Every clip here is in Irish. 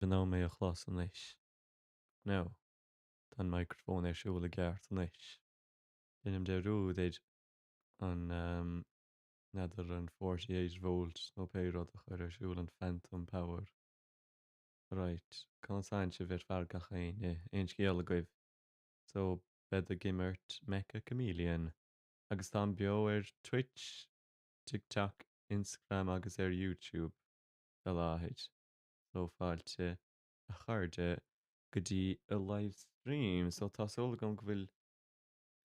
In ann mé a chlos anois. Now, tá an microphone ar siúl i gceart anois. Déanaim dearúd ar an, n'fheadar an 48 volt nó pé rud a chur ar siúl an phantom power. Right, conas tánn sibh ar fad gach éinne? Aon scéal agaibh? So, bead ag imirt Meccha Chameleon. Agus táim beo ar Twitch, TikTok, Instagram agus ar YouTube fé láthair. So fáilte a chairde go dtí an live stream. So tá súil agam go bhfuil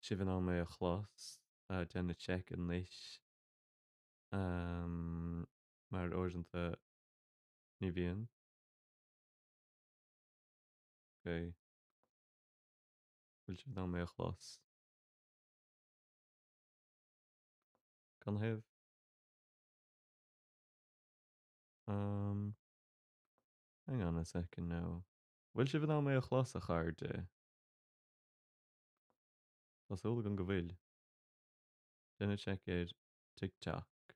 sibh in ann mé a chlos. Déanamh check anois. Mar uaireanta ní bhíonn. Ok. Bhfuil sibh in ann mé a chlos? Canathaobh? Um, hang on a second now. Bhfuil sibh in ann mé a chlos, a chairde? Tá súil agam go bhfuil. Déanamh check ar TikTok.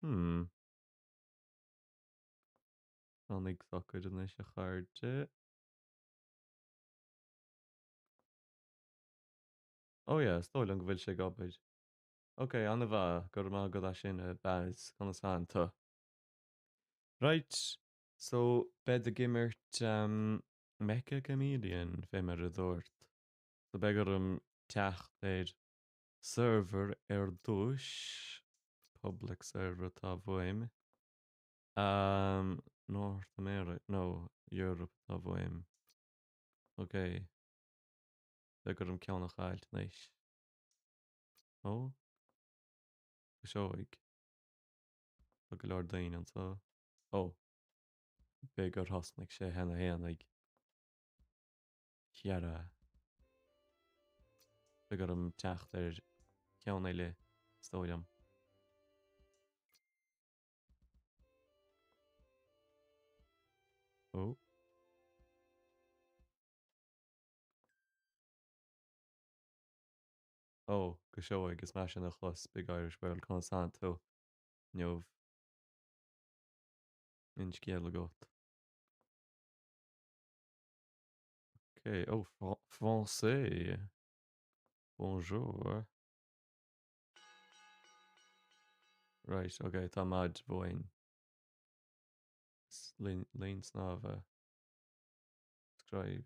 Hmm. Tháinig socair anois, a chairde. Oh yeah, is dóigh liom go bhfuil sé ag obair. Ok, an-mhaith, go raibh maith agat as sin, a Baz, conas tánn tú? Right, so bead ag imirt um, Meccha Chameleon, fé mar a dúrt. So beidh orm teacht ar server ar dtúis, public server atá uaim. Um, North America, no, Europe atá uaim. Ok. Beidh orm ceann a chaillt anois. Ó? Go seoigh. Tá go leor daoine anseo. Ó. B'fhéidir gur thosnaigh sé cheana fhéinig. Chiara. Beidh orm teacht ar cheann eile, is dóigh liom. Ó. Ó, go seoigh, is maith sin a chlos, Big Irish World, conas tánn tú inniu? Aon scéal agat? Ok, oh, Français! Bonjour! Right, ok, tá maid uainn. Linn snámha. Scribe.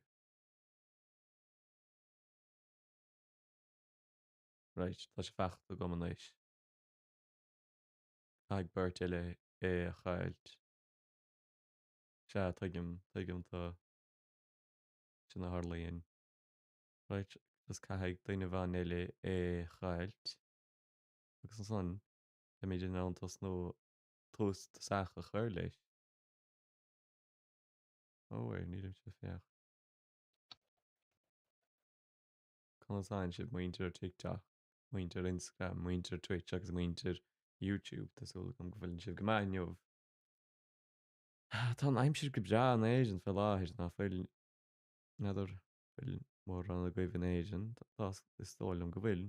Right, tá sé fachta agam anois. Caithfidh beirt eile é a chaillt. Sea, tuigim, tuigim tá. Sin a tharlaíonn. Right, agus caithfidh duine amháin eile é a chaillt. Agus ansan, beimid in ann tosnú tús tosach a chur leis. Ó, wait, nílimse féach. Conas tánn sibh muintir TikTok, muintir Instagram, muintir Twitch agus muintir YouTube? Tá súil agam go bhfuileann sibh go maith inniu. Tá an aimsir go breá in Éirinn fé láthair, ná fuil? N'fheadar bhfuil mórán agaibh in Éirinn, tá, is dóigh liom go bhfuil,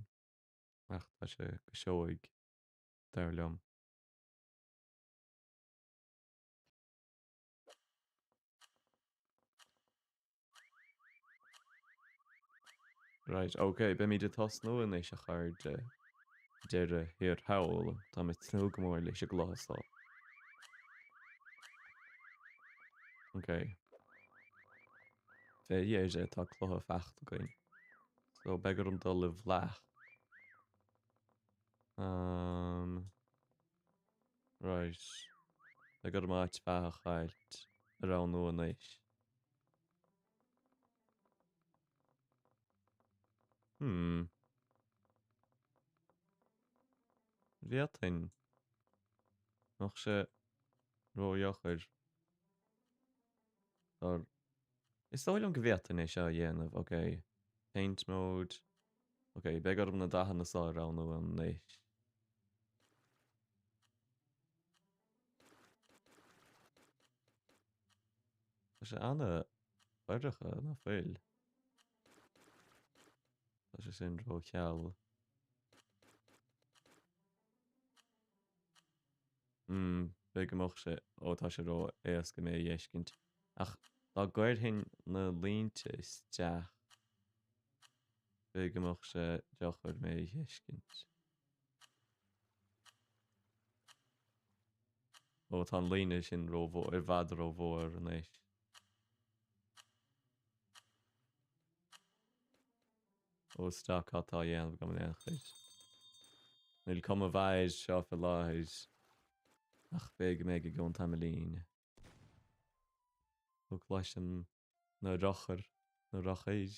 ach tá sé go seoigh, dar liom. Right, ok, beimid ag tosnú anois a chairde. Deireadh thiar thall, táim ag tnúth go mór leis an gcluiche seo. Ok. Fé dheireadh tá cluiche fachta againn. So beidh orm dul i bhflach. Um, Right. Beidh orm áit mhaith a chaillt a roghnú anois. Hmm. Bhféadfainn. Nach sé ródheacair. Or Is dóigh liom go bhféadfainn é seo a dhéanamh, ok. Paint mode. Ok, beidh orm na dathanna seo a roghnú anois. Tá sé ana-dhorcha, ná fuil? Tá sé sin rógheal. Hmm. B'fhéidir go mbeadh sé, ó tá sé ró-éasca mé a dh'fheiscint. Ach dá gcuirfinn na línte isteach, b'fhéidir go mbeadh sé deacair mé a dh'fheiscint. Ó tá an líne sin rómhór, i bhfad rómhór anois. Ó stop cad tá á dhéanamh agam in aon chor. Níl cuma mhaith air seo faoi láthair ach b'fhéidir go mbeidh i gcionn tamaillín. Ó cloisim na rothair, na rothair.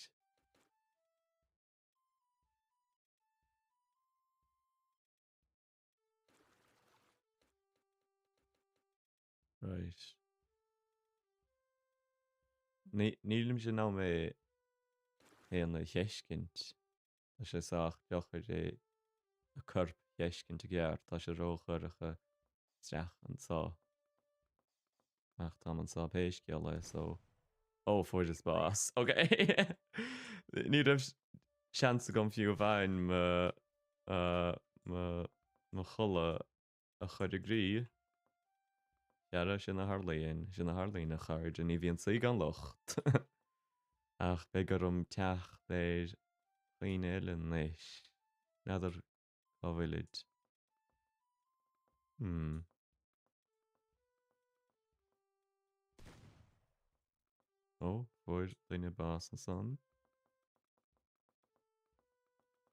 Right. Nílimse in ann mé féin a dh'fheiscint. Tá sé sách deacair é a corp dh'fheiscint i gceart. Tá sé ródhorcha isteach anso. Ach táim anso pé scéal é, so. Ó, fuaireas bás. Ok. Ní raibh seans agam fiú amháin mo, mo, mo chulaith a chur i gcrích. Chara, sin a tharlaíonn, sin a tharlaíonn, a chairde, ní bhíonn saoi gan locht. Ach beidh orm teacht ar dhaoine eile anois. N'fheadar cá bhfuilid. Hmm. Ó, fuair duine bás ansan.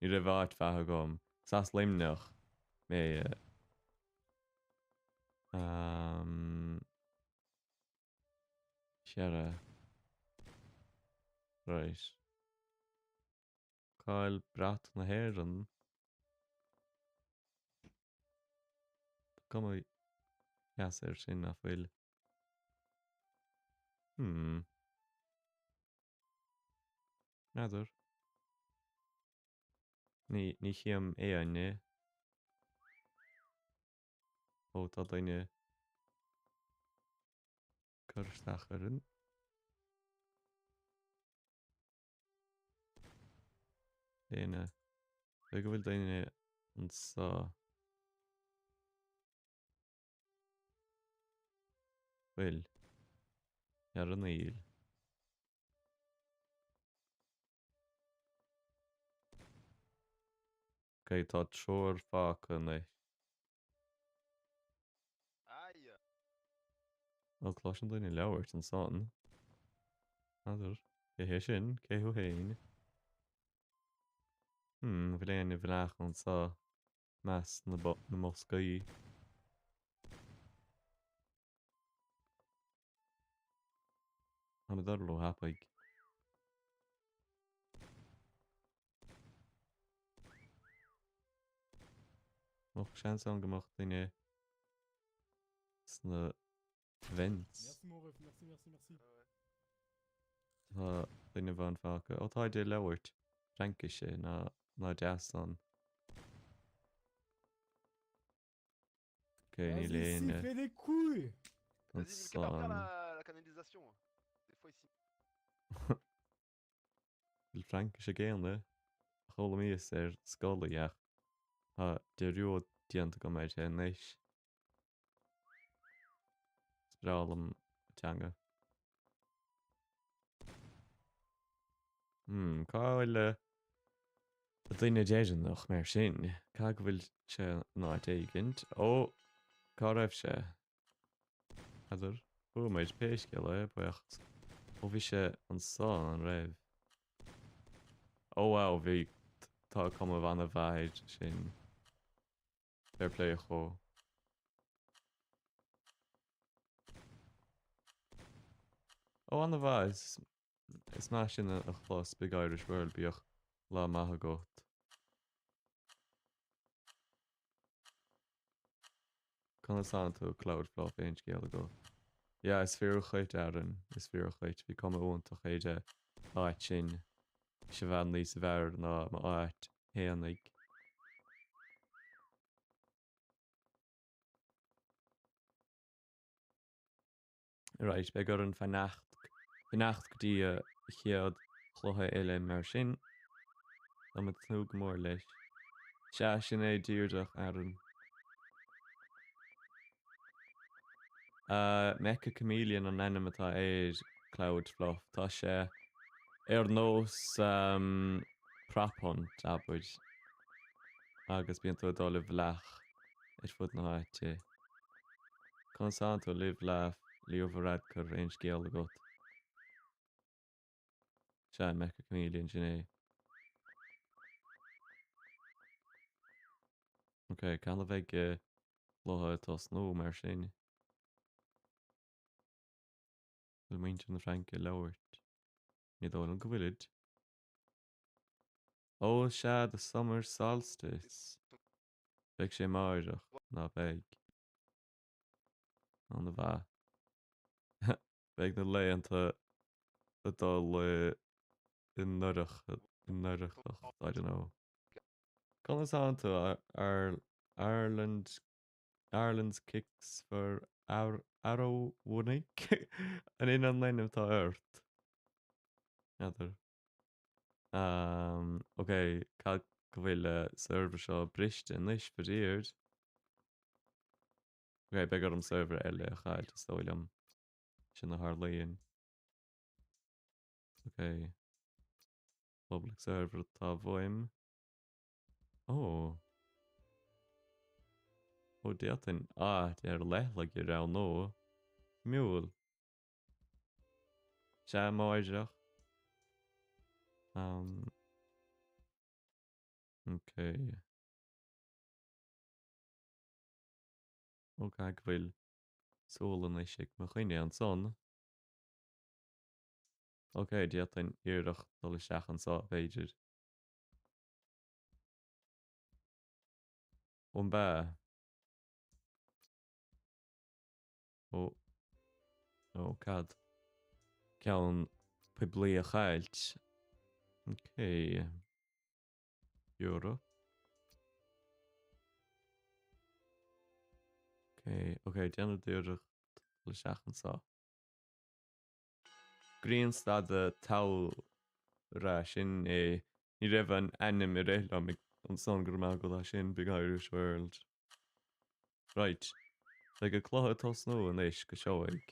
Ní raibh áit mhaith agam. Is as Luimneach mé. Um, Chara. Right. Cá bhfuil brat na hÉireann? Tá cuma dheas air sin nach bhfuil? Hmm. N'fheadar. Ní, ní chím éinne. Ó, tá duine ag cur isteach orainn. Duine. Cé go bhfuil duine anso. Bhfuil. Ar an níl. Ok, tá triúr fágtha anois. Ó, cloisim duine ag labhairt ansan. N'fheadar. Cé hé sin? Cé thú fhéin? Hmm, an bhfuil éinne bhleách anso measc na mboscaí? Táim ag dul ró-thapaidh. Bheadh seans ann go mbeadh duine sna vents. Tá duine amháin fágtha. Ó táid ag labhairt Fraincise ná deas san. Ok, níl éinne ansan. Bhfuil Fraincis ag éinne? D'fhoghlaimíos ar scoil í ach tá dearúd déanta agam uirthi anois. Is breá liom an teanga. Hmm, cá bhfuil duine deireanach mar sin? Caithfidh go bhfuil sé in áit éigint. Ó, cá raibh sé? N'fheadar. Bhuamar, pé scéal é, buíochas. Ó bhí sé anso, an raibh? Ó wow, bhí, tá cuma an-mhaith air sin. Fair play dhó. Ó an-mhaith, is maith sin a chlos, Big Irish World, bíodh lá maith agat. Conas tánn tú, Cloud Fluff, aon scéal agat? Yeah, is fíor dhuit, Aaron, is fíor dhuit. Bhí cuma iontach ar an áit sin. Bhí sé i bhfad níos fearr ná m'áit fhéinig. Right, beidh orainn fanacht, fanacht go dtí an chéad chluiche eile mar sin. Táim ag tnúth go mór leis. Sea, sin é díreach, Aaron. Meccha Chameleon an ainm atá air, Cloud Fluff. Tá sé ar nós Prop Hunt, abair, agus bíonn tú ag dul i bhfleach ar fud na háite. Conas tánn tú, Live, Laugh, Leo Varadkar, aon scéal agat? Sea, Meccha Chameleon, sin é. Ok, cathain a bheidh an cluiche ag tosnú mar sin? Bhfuil muintir na Fraince ag labhairt? Ní dóigh liom go bhfuilid. Ó sea, the summer solstice. Beidh sé amáireach, ná beidh? An-mhaith. Beidh na laethanta ag dul i ndorchacht, I don't know. Conas tánn tú, Ireland, Ireland's Kicks for Arrowonig? An in an ainm atá ort? N'fheadar. Ok, cad go bhfuil server seo briste anois, faraor. Ok, beidh orm server eile a chailliúint, is dóigh liom. Sin a tharlaíonn. Ok. Public server atá uaim. Ó. Ó, d'fhéadfainn áit ar leithligh a roghnú. Suimiúil. Sea, amáireach. Um. Ok. Ó caithfidh go bhfuil súil anois ag mo dhuine ansan. Ok, d'fhéadfainn iarracht dul isteach anso, b'fhéidir. An b'ea? Ó. Ó, cad? Ceann poiblí a chailliúint. Ok. Europe. Ok, ok, déanfaidh iarracht dul isteach anso. Grianstad Teamhra, sin é. Ní raibh an ainm ag rith liom ansan go raibh maith agat as sin, Big Irish World. Right. Beidh an cluiche ag tosnú anois go seoigh.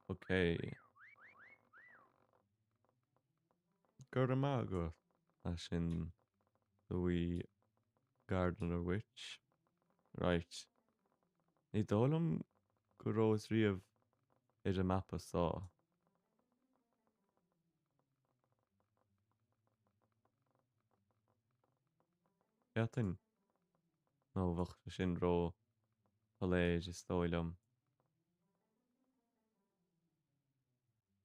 Ok. Go raibh maith agat as sin the wee gardener witch. Right. Ní dóigh liom go rabhas riamh ar an mapa seo. Féadfainn. Nó bheadh sé sin ró-shoiléir is dóigh liom.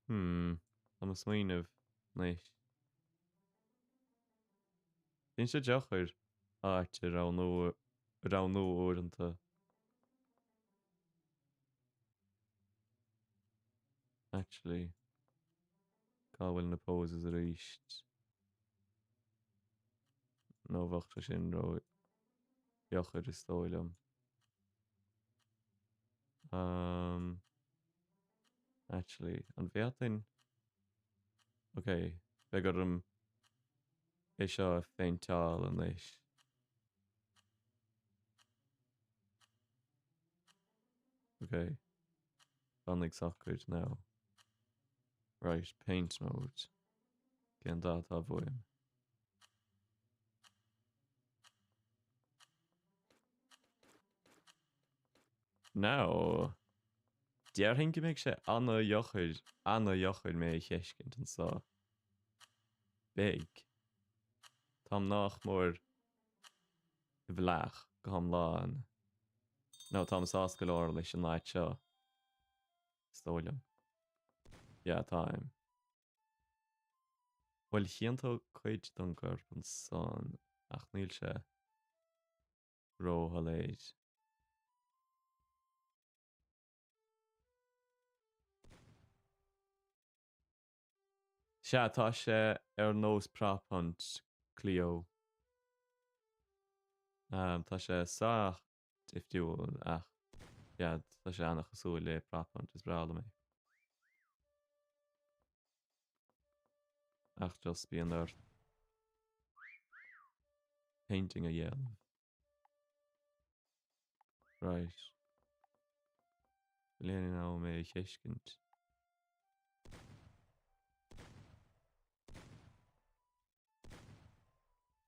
Hmm, tá mé ag smaoineamh anois. Bíonn sé deacair áit a roghnú roghnú uaireanta. Actually, cá bhfuil na poses arís? Nó bheadh sé sin ró-dheacair is dóigh liom. Um, actually, an bhféadfainn? Ok, beidh orm é seo a phéinteáil anois. Ok, fan ag socair now. Right, paint mode. Cén dath atá uaim? Now, déarfainn go mbeidh sé ana-dheacair, ana-dheacair mé a fheiscint anso. Beidh. Táim nách mór i bhfleach go hiomlán. Nó táim sásta go leor leis an áit seo. Is dóigh liom. Yeah, táim. Bhuel, chíonn tú cuid den gcorp ansan, ach níl sé róshoiléir. Sea, tá sé ar nós Prop Hunt, Cleo. Tá sé sách difriúil ach yeah, tá sé an-chosúil le Prop Hunt, is breá liom é. Ach just bíonn ort painting a dhéanamh. Right. Bhfuil éinne in ann mé a thuiscint?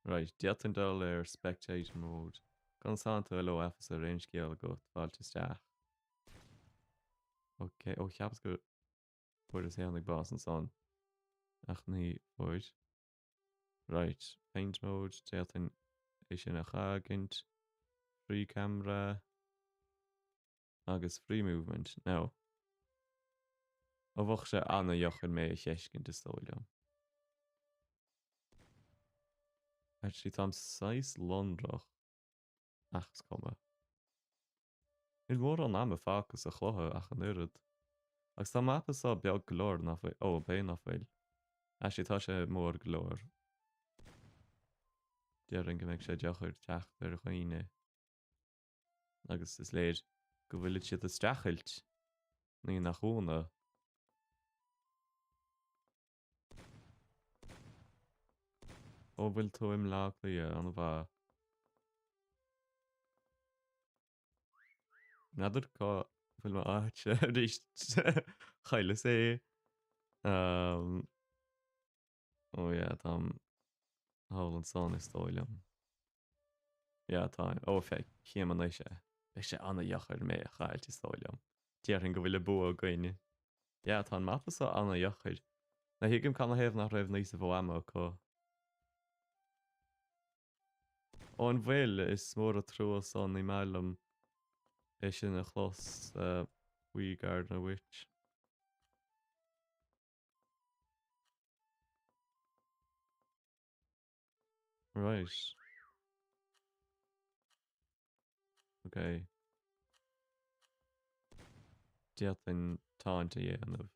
Right, d'fhéadfainn dul ar spectator mode. Conas tánn tú, hello Officer, aon scéal agat, fáilte isteach. Ok, ó cheapas go bhfuaireas fhéinig bás ansan, ach ní fuair. Right, paint mode, d'fhéadfainn é sin a fhágaint. Free camera. Agus free movement, now. Ó bheadh sé ana-dheacair mé a theiscint is dóigh liom. Actually táim saghas lonrach ach is cuma. Níl mórán ama fágtha sa chluiche ach an oiread. Agus tá an mapa seo beag go leor nach bhfuil, ó b'é nach bhfuil. Actually tá sé mór go leor. Déarfainn go mbeidh sé deacair teacht ar dhaoine. Agus is léir go bhfuilid siad ag streachailt, ní nach ionadh. Ó bhfuil tú i mBleá Cliath, an-mhaith. N'fheadar cá bhfuil m'áit arís. Chailleas é. Ó yeah, táim thall ansan is dóigh liom. Yeah, táim. Ó, feic, chím anois é. Beidh sé ana-dheacair mé a chaillt is dóigh liom. Déarfainn go bhfuil an bua againn. Yeah, tá an mapa seo ana-dheacair. Ní thuigim canathaobh nach raibh níos mó ama acu. Ó an bhfuil? Is mór an trua san, ní maith liom é sin a chlos, Wee Gardener Witch. Right. Ok. D'fhéadfainn taunt a dhéanamh.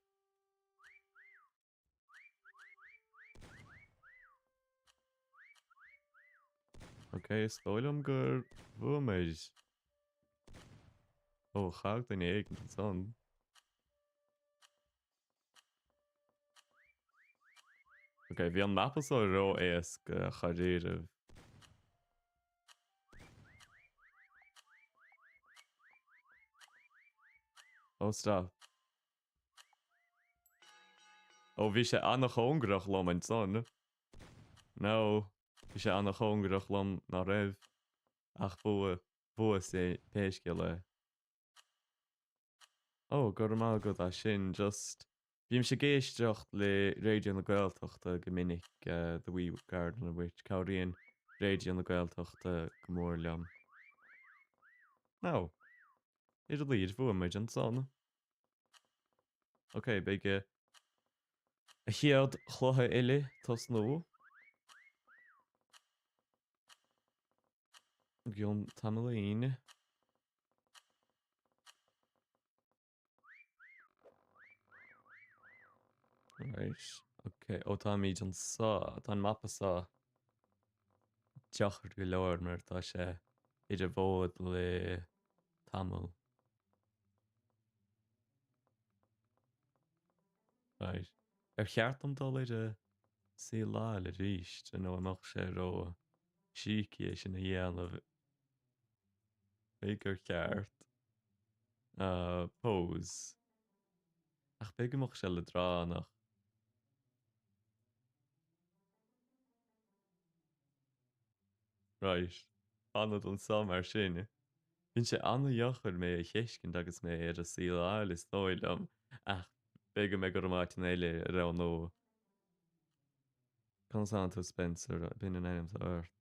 Ok, is dóigh liom gur bhuaigh muid. Ó, chaill duine éigin ansan. Ok, bhí an mapa seo ró-éasca dháiríribh. Oh, stop. Ó, bhí sé an-chóngarach liom ansan. No, bhí sé an-chóngarach liom ná raibh. Ach bhuaigh, bhuas é pé scéal é. Ó, go raibh maith agat as sin. Just, bímse ag éisteacht le Raidió na Gaeltachta go minic, The Wee Gardener Witch, cabhraíonn Raidió na Gaeltachta go mór liom. Now, ar a laghad bhuaigh muid ansan. Ok, beidh a chéad chluiche eile tosnú. I gcionn tamaillín. Right, ok, ó táimid anso, tá an mapa seo deacair go leor mar tá sé ar an bhfód le tamall. Right, ar cheart dom dul ar an Sea Lyle arís nó an mbeadh sé ró cheeky é sin a dhéanamh? B'fhéidir gur cheart. Pose. Ach b'fhéidir go mbeadh sé leadránach. Right. Fanfad anso mar sin. Bíonn sé an-dheacair mé a thuiscint agus mé ar an Sea Lyle is dóigh liom, ach b'fhéidir go mbeidh orm áiteanna eile a roghnú. Conas tánn tú Spencer? B'in an ainm atá ort.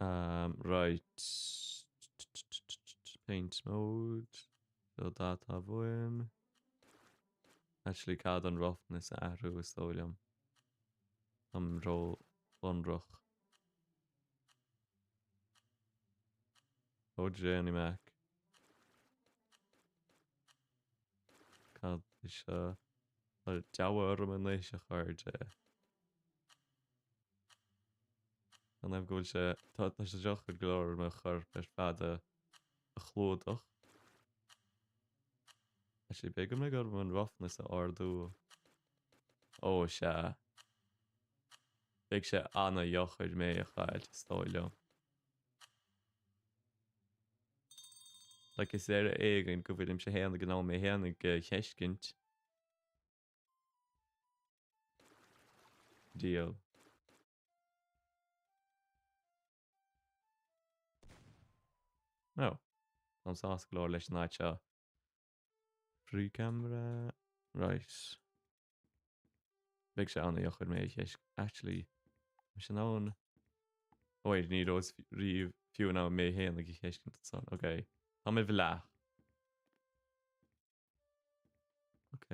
Um, right. Paint mode. Seo dath atá uaim. Actually, caithfead an roughness a athrú is dóigh liom. Táim ró-lonrach. Ó Jenny Mac. Cad é seo? Tá deabhadh orm anois a chairde. An go bhfuil sé tá sé deacair go leor mo chorp ar fad a chlúdach. Actually, b'fhéidir go mbeidh orm an roughness a ardú. Ó sea. Beidh sé ana-dheacair mé a chaillt is dóigh liom. Like is ar éigean go bhfuilimse fhéinig in ann mé fhéinig a fheiscint. Diabhal. No. Táim sásta go leor leis an áit seo. Free camera. Right. Beidh sé an-deacair mé a cheist. Actually, tá sé in ann. Oh wait, ní raibh riamh fiú in ann mé féin a fheiscint ansan. Ok. Tá mé i bhfleach. Ok.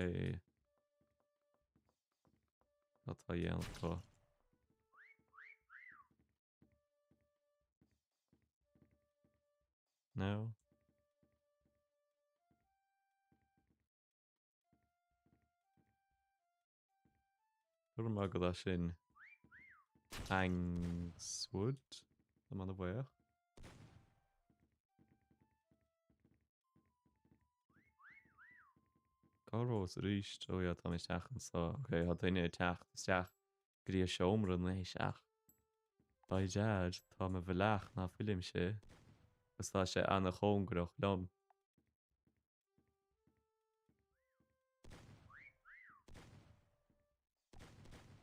Cad tá a dhéanamh acu? No. Go raibh maith agat as sin. Angswood. Tá mé an-bhuíoch. Cá rabhas arís? Ó yeah, tá mé isteach anseo. Ok, tá duine ag teacht isteach go dtí an seomra anois ach by dad, tá mé i bhfleach ná fuilimse agus tá sé an-chóngarach liom.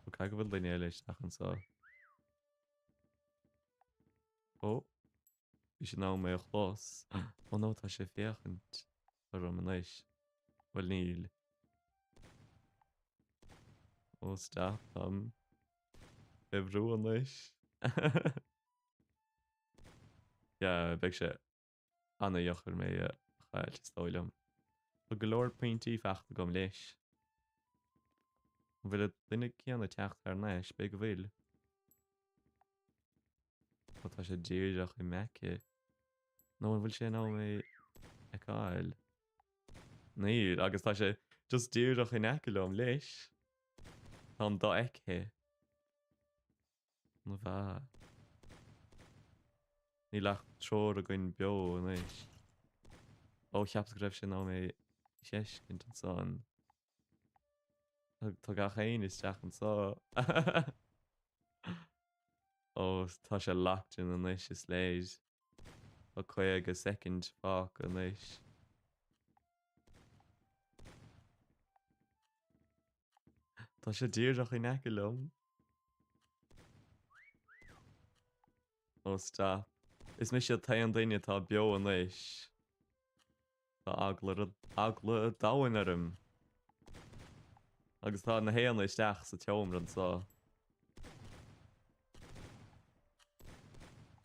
Ó caithfidh go bhfuil duine eile isteach anseo. Ó, bhí sé in ann mé a chlos. Ó no, tá sé ag féachaint orm anois. Bhuel níl. Ó stop, táim faoi bhrú anois. Yeah, beidh sé an-deacair mé a chailliúint is dóigh liom. Tá go leor pointí faighte agam leis. An bhfuil an duine céanna ag teacht thar n-ais? B'fhéidir go bhfuil. Ó tá sé díreach i m'aice. Nó an bhfuil sé in ann mé a fheiceáil? Níl, agus tá sé just díreach in aice liom leis. Táim dofheicthe. Mo mhaith. Níl ach triúr againn beo anois. Ó, cheapas go raibh sé in ann mé a fheiscint ansan. Tá gach éinne isteach anseo. Ó, tá sé locked in anois, is léir. Tá 50 soicind fágtha anois. Tá sé díreach in aice liom. Ó stop. Is mise an t-aon duine atá beo anois. Tá eagla eagla an domhain orm. Agus tá na héinne isteach sa tseomra anseo.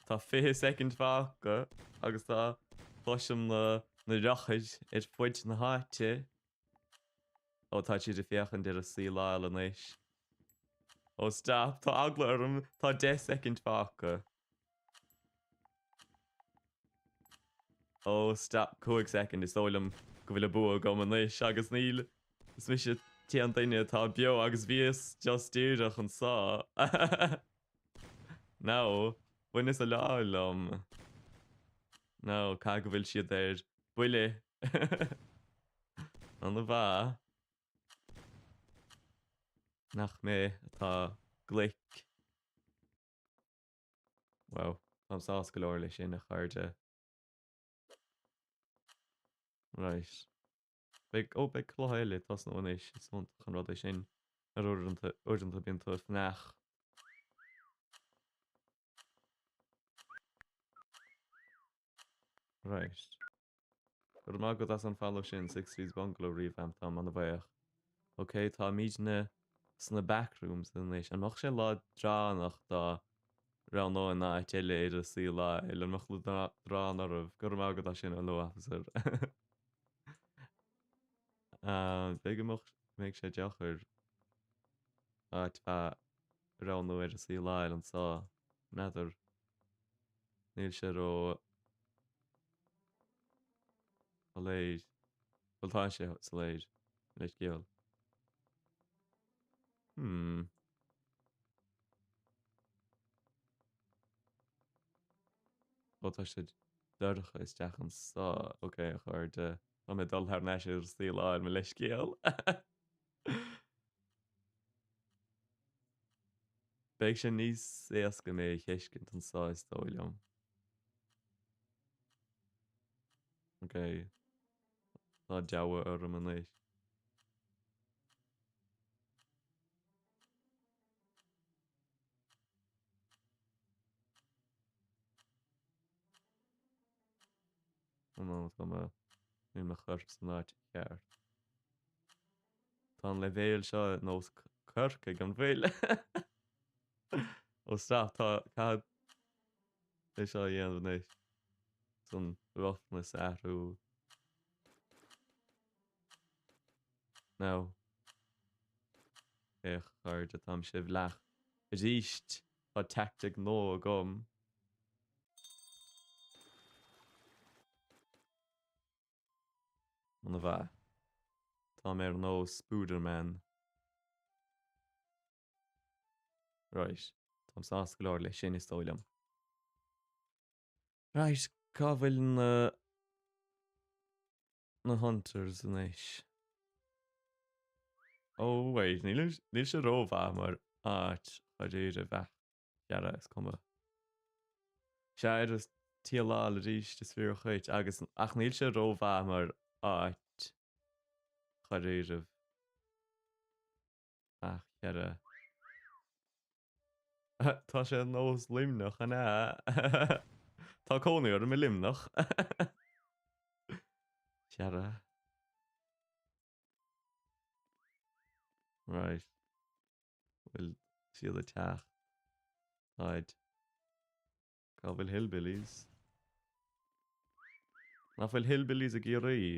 Tá 20 soicind fágtha agus tá cloisim na na rothair ar fud na háite. Ó tá siad ag féachaint ar an saol eile anois. Ó stop, tá eagla orm, tá 10 soicind fágtha. Ó stop, 5 soicind, is dóigh liom go bhfuil an bua agam anois agus níl, is mise an t-aon duine atá beo agus bhíos just díreach anseo. Now, bhaineas an lá liom. Now, caithfidh go bhfuil siad ar buile. An-mhaith. Nach mé atá glic. Wow, táim sásta go leor leis sin, a chairde. Right. Beidh, ó, beidh cluiche eile ag tosnú anois, is iontach an rud é sin. Ar uaireanta, uaireanta bíonn tú ag fanacht. Right. Go raibh maith agat as an follow sin, Sixties Bungalow Revamp, táim an-bhuíoch. Ok, táimidne sna backrooms anois. An mbeadh sé leadránach dá roghnóinn áit eile ar an saol eile? An mbeadh leadrán oraibh? Go raibh maith agat as sin, hello officer. B'fhéidir go mbeadh sé deacair áit mhaith a roghnú ar an saol eile anseo. N'fheadar. Níl sé ró soiléir. Bhuel tá sé soiléir le scéal. Hmm. Ó tá sé dorcha isteach anseo. Ok, a chairde. Tá mé ag dul thar n-ais ar an saol eile, mo leithscéal. Beidh sé níos éasca mé a fheiscint anseo is dóigh liom. Ok. Tá deabhadh orm anois. Oh no, tá mé, níl mo chorp san áit cheart. Tá an leibhéal seo ar nós Corcaigh, an bhfuil? Oh stop, tá, caithfidh é seo a dhéanamh anois. San roughness a athrú. Now. A chairde, táim sibh leath arís. Tá tactic nua agam. Ana mhaith. Tá mé ar nós Spooderman. Right. Táim sásta go leor leis sin, is dóigh liom. Right, cá bhfuil na na Hunters anois? Oh wait, níl níl sé rómhaith mar áit dháiríre bheith cheara, is cuma. Sea, ar an tsíoláil arís is fíor dhuit agus ach níl sé rómhaith mar áit dháiríribh ach cheara. Tá sé ar nós Luimneach, an ea? Tá cónaí orm i Luimneach. Cheara. Right. Bhfuil siad ag teacht? Táid. Cá bhfuil Hillbillies? Nach bhfuil Hillbillies i gCiarraí?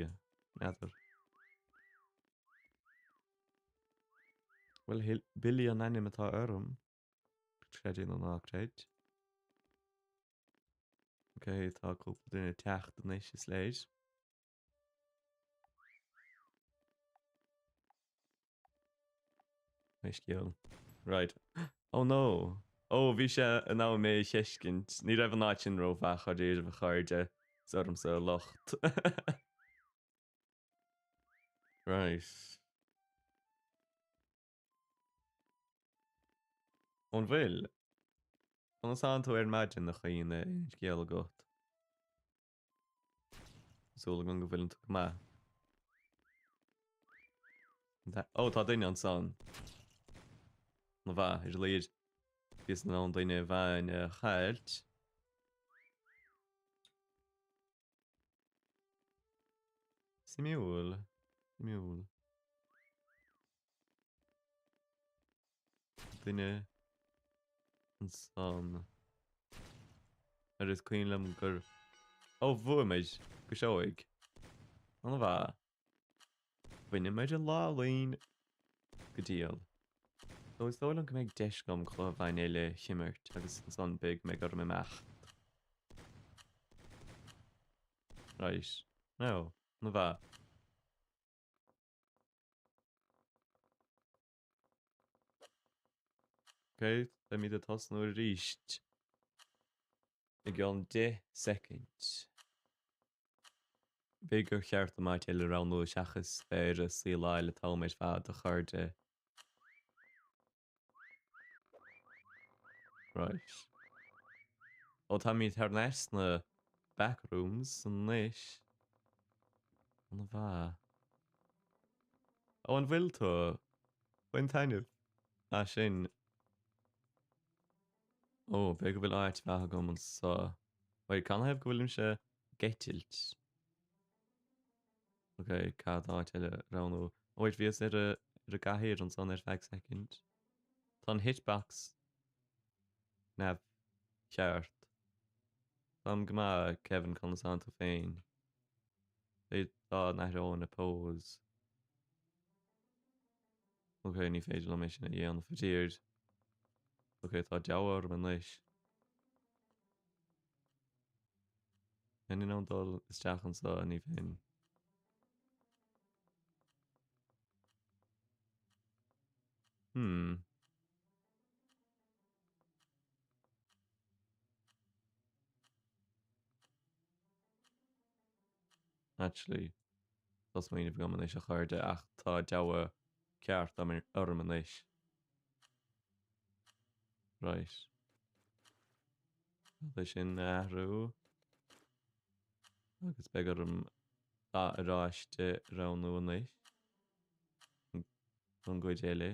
N'fheadar. Bhuel, Hillbilly an ainm atá orm. Creid é nó ná creid. Ok, tá cúpla duine ag teacht anois, is léir. Scéal. Right. Oh no! Oh, bhí sé in am mé a fheiscint. Ní raibh an áit sin rómhaith dháiríribh a chairde. Is ormsa an locht. Right. An bhfuil? Conas tánn tú ar maidin a Chaoine, aon scéal agat? Súil agam go bhfuileann tú go maith. Ó, tá duine ansan. Ana mhaith, ar a laghad. Bhíos in ann duine amháin a chaillt. Suimiúil. Suimiúil. Duine ansan. Ar is cuimhin liom gur... Ó, bhuaigh muid go seoigh. Ana mhaith. Bhain muid an lá linn go diail. So is dóigh liom go mbeidh deis agam cluiche amháin eile a imirt agus ansan beidh mé ag orm imeacht. Right. Now, ana mhaith. Ok, beimid ag tosnú arís i gceann 10 soicind. B'fhéidir gur cheart dom áit eile a roghnú seachas bheith ar an saol an t-am ar fad, a chairde. Right. Ó, táimid thar n-ais sna backrooms anois. Ana mhaith. Ó, an bhfuil tú? Bain taitneamh as sin. Ó, b'fhéidir go bhfuil áit mhaith agam anseo. Wait, canathaobh go bhfuilimse ag eitilt? Ok, cad áit eile a roghnú? Ó, wait, bhíos ar a, ar an gcathaoir ansan ar feadh soicind. Tá an hitbox neamhcheart. Táim go maith, Kevin, conas tánn tú féin? B'fhéidir dá n-athróinn an pose. Ok, ní féidir liom é sin a dhéanamh, faraor. Ok, tá deabhadh orm anois. Bheinn in ann dul isteach anseo, ní bheinn. Hmm. Actually, tá smaoineamh agam anois a chairde ach tá deabhadh ceart orm anois. Right. Cad é sin a athrú? Agus beidh orm... Dath oráiste a roghnú anois don gcuid eile.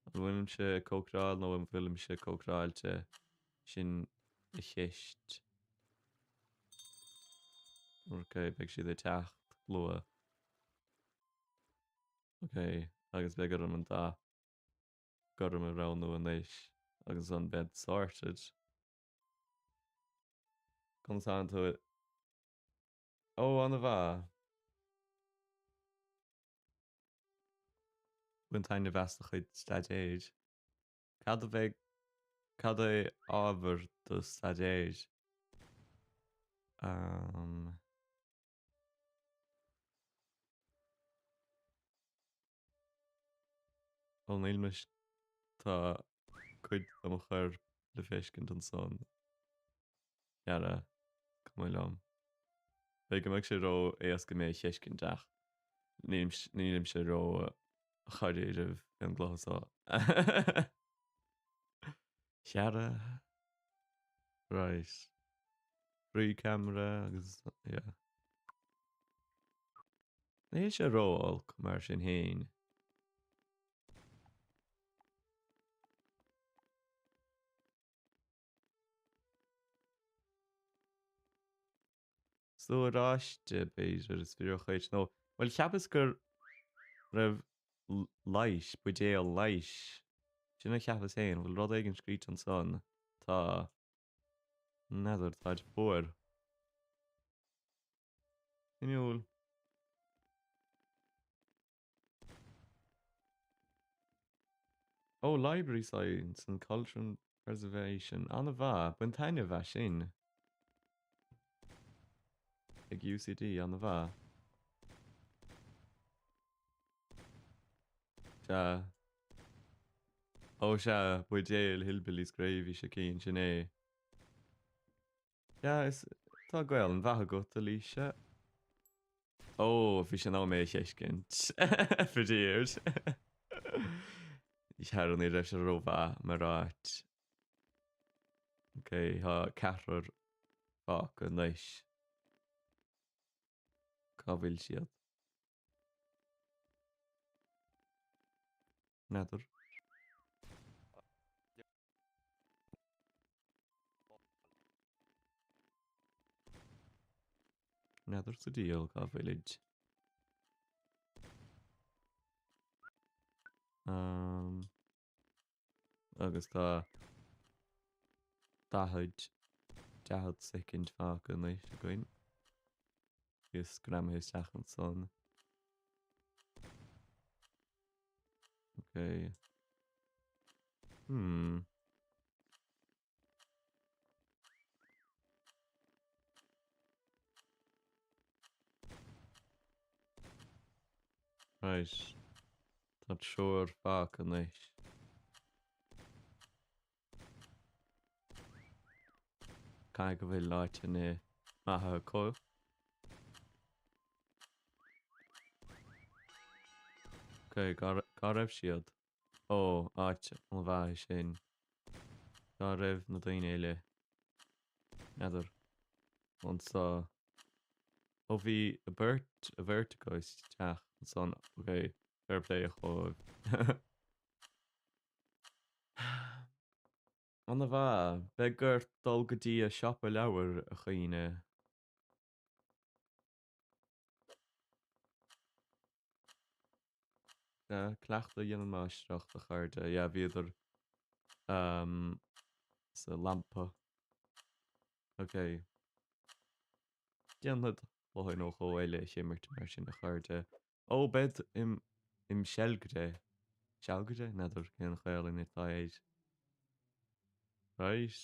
An bhfuilimse ag cócaráil nó an bhfuilimse cócaráilte? Sin an cheist. Ok, beidh siad ag teacht luath. Ok, agus beidh orm an dath gorm a roghnú anois agus an bead sorted. Conas tánn tú? Ó, an-mhaith. Bain taitneamh as do chuid staidéir. Cad a bheidh, cad é ábhar do staidéir? Um. Ó níl mise, tá cuid de mo chorp le feiscint ansan. Chara, cuma liom. B'fhéidir go mbeadh sé ró éasca mé a fheiscint ach nílimse ró dháiríre fén gcluiche seo. Chara. Right. Free camera agus yeah. Níl sé ró-olc mar sin féin. Sú oráiste, b'fhéidir, is fíorchuid nó, bhuel, cheapas go raibh leighis, buidéal leighis. Sin a cheapas féin, bhfuil rud éigin scríte ansan? Tá. N'fheadar, táid fuar. Suimiúil. Oh, Library Science and Cultural Preservation. An-mhaith. Bain taitneamh as sin. Ag UCD, an-mhaith. Sea. Ó sea, buidéal Hillbillies Gravy sé cinn, sin é. Sea, is tá Gaolainn mhaith agat, Alicia. Ó, bhí sé in am mé a fheiscint. Faraor. Chara, ní raibh sé rómhaith mar áit. Ok, tá ceathrar fágtha anois. Cá bhfuil siad? N'fheadar. N'fheadar sa diabhal cá bhfuilid. Um, agus tá 40 40 soicind fágtha anois againn. Is greamaithe isteach ansan. Ok. Hmm. Right. Tá triúr fágtha anois. Caithfidh go bhfuil áiteanna maithe acu. Ok, cá raibh siad? Ó, áit an-mhaith é sin. Cá raibh na daoine eile? N'fheadar. Anso. Ó bhí a beirt, a bheirt acu isteach ansan. Ok, fair play dhóibh. An-mhaith. Beidh ort dul go dtí a siopa leabhar, a Chaoine. Sea, cleachtadh a dhéanann máistreacht, a chairde. Yeah, bhíodar um, sa lampa. Ok. Déanfad cluiche nó dhó eile a imirt mar sin, a chairde. Ó, bead im, im seilgire. Sealgaire? N'fheadar cén Ghaelainn atá air. Right.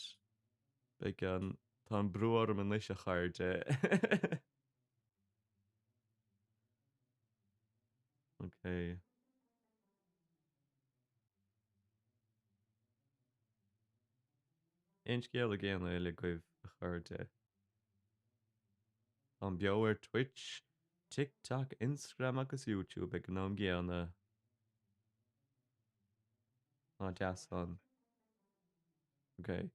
Beidh an, tá an brú orm anois, a chairde. Ok. Aon scéal ag aon eile agaibh, a chairde? Táim beo ar Twitch, TikTok, Instagram agus YouTube ag an am gcéanna. Ná deas an. Ok,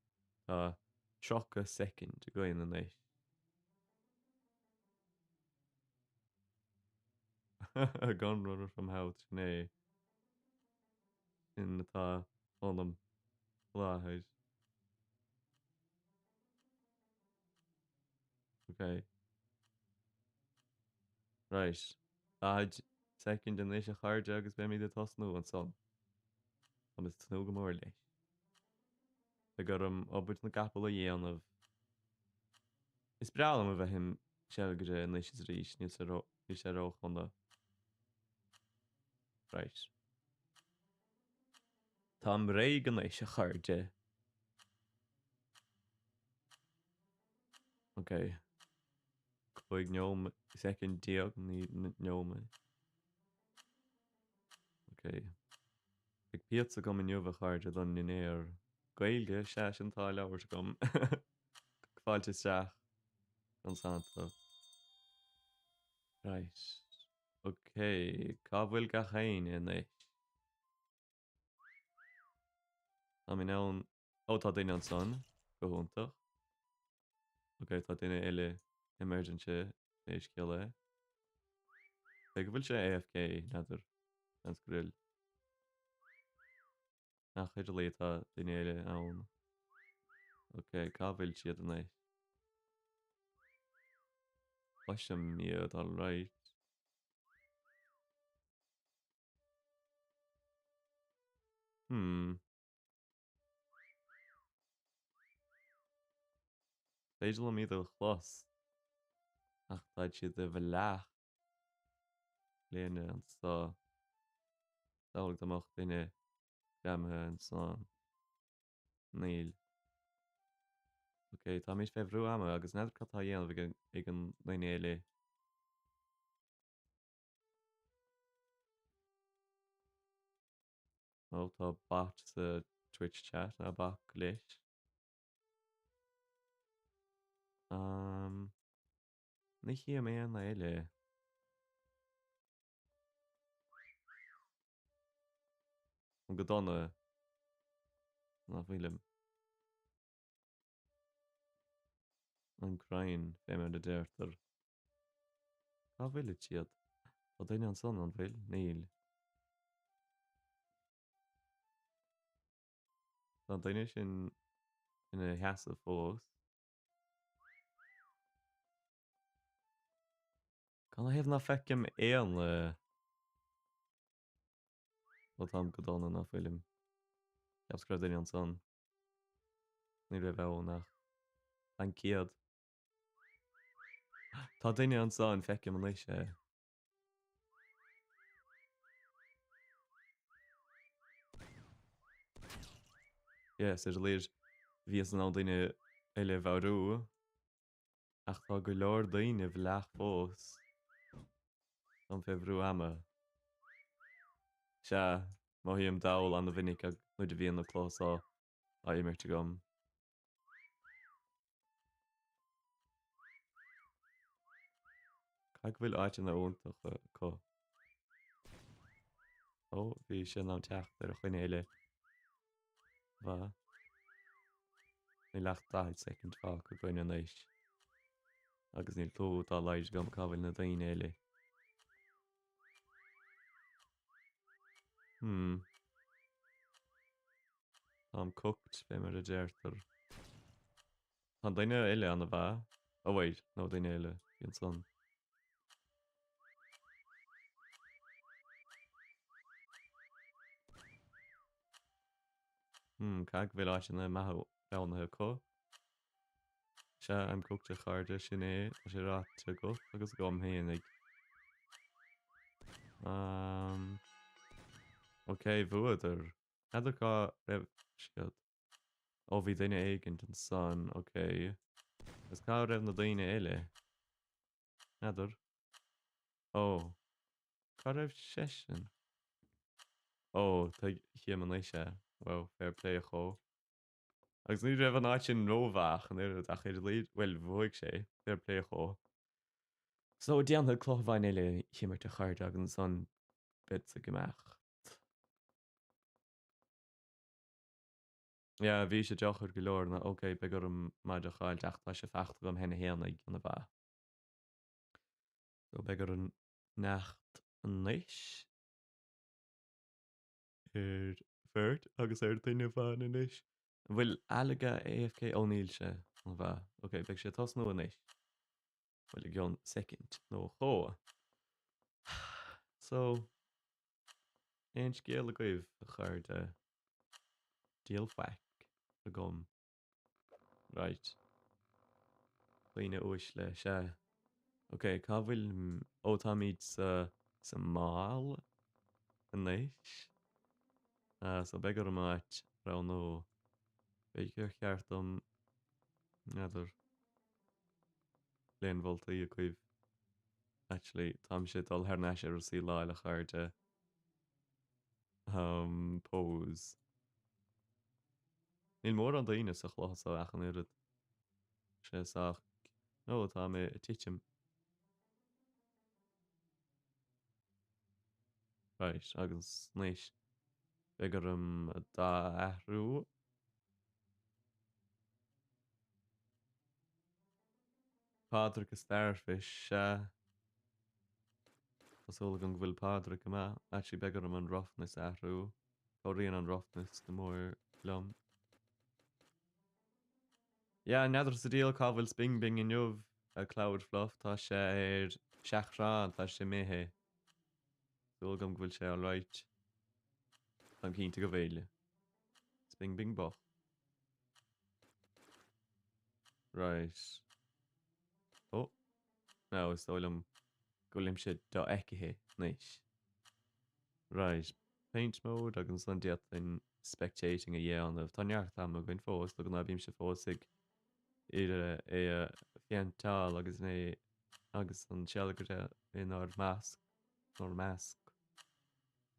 tá 30 soicind againn anois. Gun runner from Howth, sin é. Sin atá ionam faoi láthair. Ok. Right. 40 soicind anois a chairde agus beimid ag tosnú ansan. Táim ag tnúth go mór leis. Beidh orm obair na gcapall a dhéanamh. Is breá liom a bheith im seilgire anois is arís, níl sé ró, níl sé ródhona. Right. Táim réidh anois, a chairde. Ok. 15 neom, soicind, ní neomat. Ok. Beidh píotsa agam inniu, a chairde, don ndinnéar. Gaeilge, sea, sin atá á labhairt agam. Fáilte isteach, don Santa. Right. Ok, cá bhfuil gach éinne anois? Táim in ann... Ó, tá duine ansan. Go hiontach. Ok, tá duine eile emergency pé scéal é. Cé go bhfuil sé AFK, n'fheadar. Seans go bhfuil. Nach idirlí atá duine eile ann. Ok, cá bhfuil siad anois? Cloisim iad, alright. Hmm. Féidir liom iad a chlos. Ach tá siad i bhfleach léine anso. Samhlaigh dá mbeadh duine greamaithe ansan. Níl. Ok, táimid fé bhrú ama agus n'fheadar cad tá á dhéanamh ag an nduine eile. Ó, tá bot sa Twitch chat, ná bac leis. Um, ní chím aon eile. An go dona ná fuilim. An crainn, fé mar a deirtear. Cá bhfuilid siad? Tá duine ansan, an bhfuil? Níl. Tá an duine sin ina sheasamh fós. Canathaobh ná feicim aon Ó táim go dona ná fuilim. Cheapas go raibh duine ansan. Ní raibh ann ach laincéad. Tá duine ansan, feicim anois é. Yes, ar a laghad bhíos in ann duine eile a mharú. Ach tá go leor daoine i bhfleach fós. Táim fé bhrú ama. Sea, mothaím dall an-mhinic nuair a bhíonn an cluiche seo á imirt agam. Caithfidh go bhfuil áiteanna iontacha acu. Ó, bhí sé in ann teacht ar dhuine eile. Mhaith. Níl ach 40 soicind fágtha againn anois. Agus níl clue dá laghad agam cá bhfuil na daoine eile. Hmm. Táim cooked, fé mar a deirtear. Tá an duine eile an-mhaith. Oh wait, no duine eile, bhí ansan. Hmm, caithfidh go bhfuil áiteanna maithe roghnaithe acu. Sea, I'm cooked a chairde, sin é, tá sé ráite agat agus agam fhéinig. Um, ok, bhuadar. N'fheadar cá raibh siad. Ó, bhí duine éigint ansan, ok. Agus cá raibh na daoine eile? N'fheadar. Ó, cá raibh seisean? Ó, tuigim anois é. Wow, fair play dhó. Agus ní raibh an áit sin rómhaith ach an oiread, ach ar a laghad, bhuel, bhuaigh sé, fair play dhó. So, déanfaidh cluiche amháin eile a imirt a chairde agus ansan beidh ag imeacht. Yeah, bhí sé deacair go leor, ná ok, beidh orm maide a chaillt ach tá sé fachta agam cheana fhéinig, ana-mhaith. So beidh orainn fanacht anois ar bheirt agus ar duine amháin anois. An bhfuil Alaga AFK? Ó níl sé. Ana-mhaith. Ok, beidh sé ag tosnú anois. Bhuel i gcionn soicind nó dhó. So, aon scéal agaibh, a chairde? Diabhal faic agam. Right. Daoine uaisle, sea. Ok, cá bhfuil... Ó, táimid sa, sa mall anois. Ah, so beidh orm áit a roghnú. B'fhéidir gur cheart dom... N'fheadar. Aon mholtaí agaibh? Actually, táimse ag dul thar n-ais ar an saoláil, a chairde. Um, pose. Níl mórán daoine sa chluiche seo ach an oiread. Sé sách. Nó tá mé ag titim. Right, agus anois beidh orm dath a athrú. Pádraig is Starfish, sea. Tá súil agam go bhfuil Pádraig go maith. Actually beidh orm an roughness a athrú. Cabhraíonn an roughness go mór liom. Yeah, n'fheadar sa diabhal cá bhfuil Sping Bing inniu, a Cloud Fluff, tá sé ar seachrán, tá sé imithe. Súil agam go bhfuil sé alright. Táim cinnte go bhfuil. Sping Bing bocht. Right. Oh. Now, is dóigh liom go bhfuilimse dofheicthe anois. Right. Paint mode agus ansan d'fhéadfainn spectating a dhéanamh. Tá neart ama againn fós, de ghnáth bímse fós ag iarraidh é a phéinteáil agus mé agus an sealgaire inár measc, inár measc.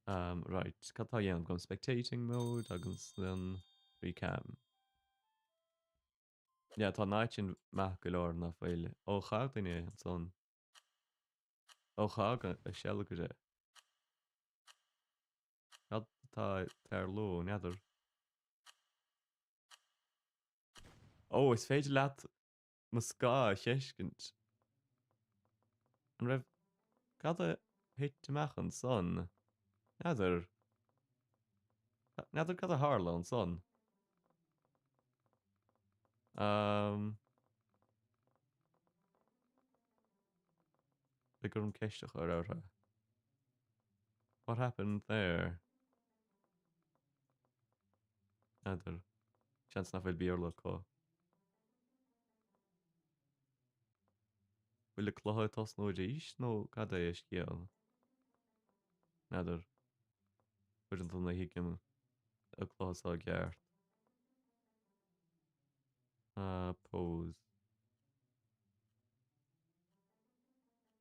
Um, right, cad tá á dhéanamh agam? Spectating mode agus an free cam. Yeah, tá an áit sin maith go leor nach bhfuil. Ó, chaill duine ansan. Ó, chaill an sealgaire. Cad atá ag tarlú? N'fheadar. Ó, is féidir leat mo scáth a fheiscint. An raibh... Cad a thit amach ansan? N'fheadar. N'fheadar cad a tharla ansan. Um... Beidh orm ceist a chur orthu. What happened there? N'fheadar. Seans nach bhfuil Béarla acu. Bhfuil an cluiche ag tosnú arís nó cad é an scéal? N'fheadar. Uaireanta ní thuigim an cluiche seo i gceart. Ah, pose.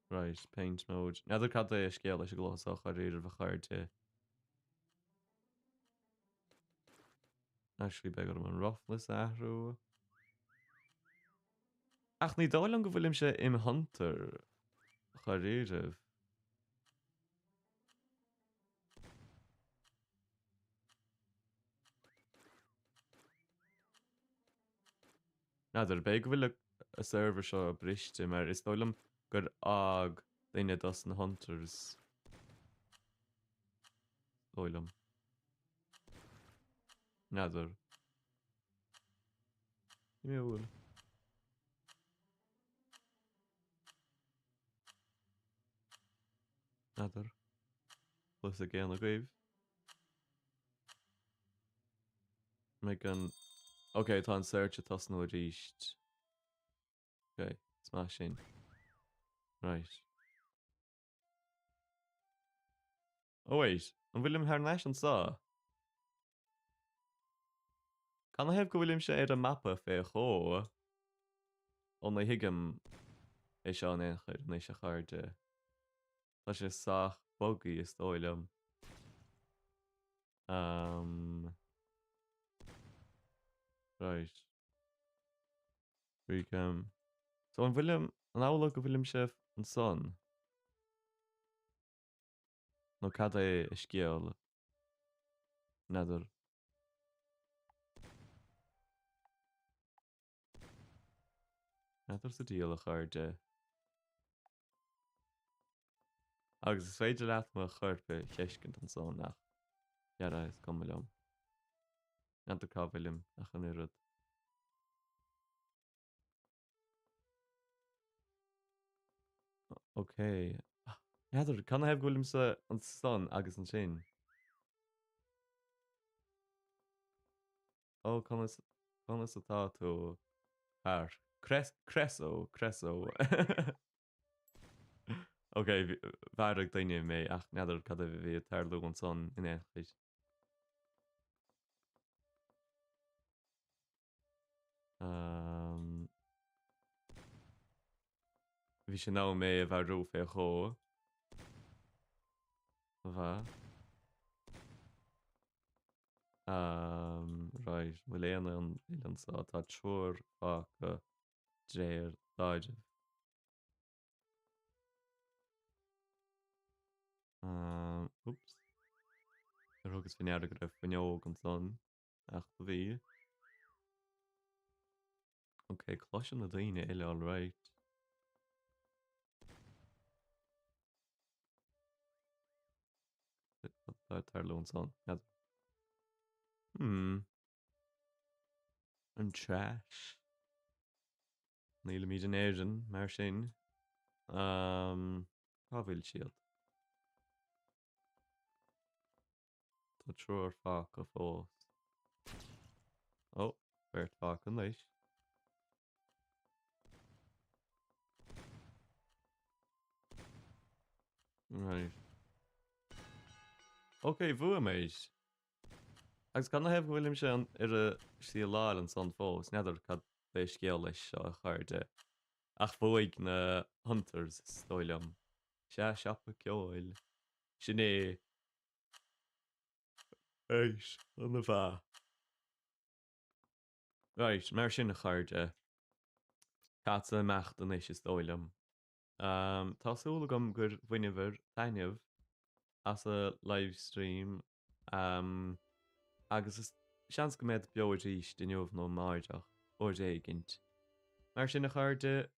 Right, paint mode. N'fheadar cad é an scéal leis an gcluiche seo dháiríribh a chairde. Actually beidh orm an roughness a athrú. Ach ní dóigh liom go bhfuilimse im hunter dháiríribh. N'fheadar, b'fhéidir go bhfuil an server seo briste mar is dóigh liom gur fhág duine dos na hunters. Is dóigh liom. N'fheadar. Suimiúil. N'fheadar. Bhfuil fhios ag éinne agaibh? Mbeidh an... Ok, tá an search ag tosnú arís. Ok, is maith sin. Right. Oh wait, an bhfuilim thar n-ais anseo? Canathaobh go bhfuilimse ar an mapa fé dhó? Ó ní thuigim é seo in aon chor anois a chairde. Tá sé sách buggy is dóigh liom. Um, right. Recam. So an bhfuilim, an amhlaidh go bhfuilimse ansan? Nó cad é an scéal? N'fheadar. N'fheadar sa diabhal a chairde. Agus is féidir leat mo chorp a fheiscint ansan ach dhera is cuma liom. N'fheadar cá bhfuilim ach an oiread. Ok. N'fheadar, cad 'na thaobh go bhfuilimse ansan agus ansin? Ó, conas, conas atá tú, a fhear? Cres, Creso, Creso. Ok, mharaigh duine mé ach n'fheadar cad a bhí ag tarlú ansan in aon chor. Um, bhí sé in am mé a mharú fé dhó. Bha. Um, right, bhfuil aon eile anseo? Tá triúr fágtha de réir dealraimh. Um, oops. Níor thugas faoi ndeara go raibh fuinneog ansan, ach do bhí. Ok, cloisim na daoine eile alright. Cad atá ag tarlú ansan? N'fheadar. Hmm. An trash. Nílimid in Éirinn, mar sin. Um, cá bhfuil siad? Tá triúr fágtha fós. Ó, beirt fágtha anois. Right. Ok, bhuaigh. Agus cad 'na thaobh go bhfuilimse ar a síoláil ansan fós, n'fheadar cad é scéal leis seo a chairde. Ach bhuaigh na Hunters is dóigh liom. Sea, siopa ceoil. Sin é. Right, ana mhaith. Right, mar sin a chairde. Caithfeadsa imeacht anois is dóigh liom. Tá súil agam gur bhaineabhair taitneamh as an livestream agus is seans go mbead beo arís inniu nó amáireach, uair éigint. Mar sin a chairde.